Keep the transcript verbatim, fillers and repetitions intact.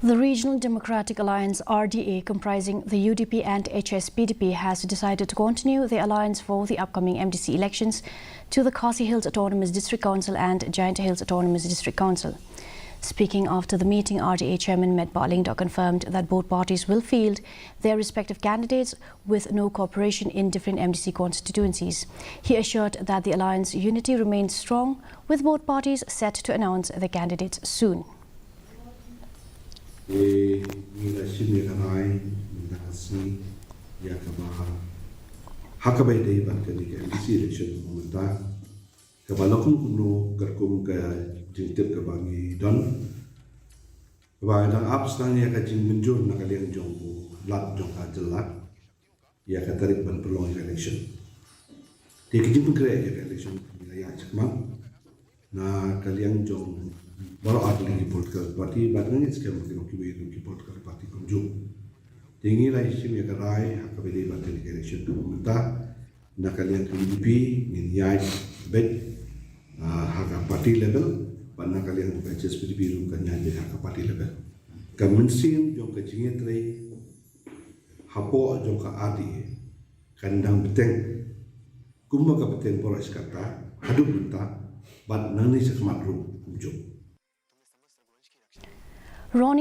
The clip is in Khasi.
The Regional Democratic Alliance, R D A, comprising the U D P and H S P D P, has decided to continue the alliance for the upcoming M D C elections to the Khasi Hills Autonomous District Council and Jaintia Hills Autonomous District Council. Speaking after the meeting, R D A Chairman Metbah Lyngdoh confirmed that both parties will field their respective candidates with no cooperation in different M D C constituencies. He assured that the alliance unity remains strong, with both parties set to announce the candidates soon. Te ngi la shim ïa ka rai mynta ka sngi ïa kaba ha kaba ïadei bad kane ka M D C election mynta kaba la kum kumno ka kum ka jingtip kaba ngi don kaba ngi dang ap sdang ïa ka jingmynjur na ka liang jong u lat jong ka jylla ïa ka tarik ban pynlong ïa ka election. Te ka jingpynkhreh ïa ka election ngi la ïaid shakhmat na ka liang jong baroh ar tylli ki political party bad ngi skhem ba ki long kiwei ki political party kumjuh. Te ngi la shim ïa ka rai ha kaba ïadei bad kane ka election kaba mynta na ka liang ka U D P ngin ïaid beit ha ka party level bad na ka liang ka H S P D P ruh kan ïaid beit ha ka party level. Ka mynsiem jong ka jingïatrei hapoh jong ka R D A kan dang bteng kumba ka bteng baroh shi katta haduh mynta bad nangne shakhmat ruh kumjuh. Ronnie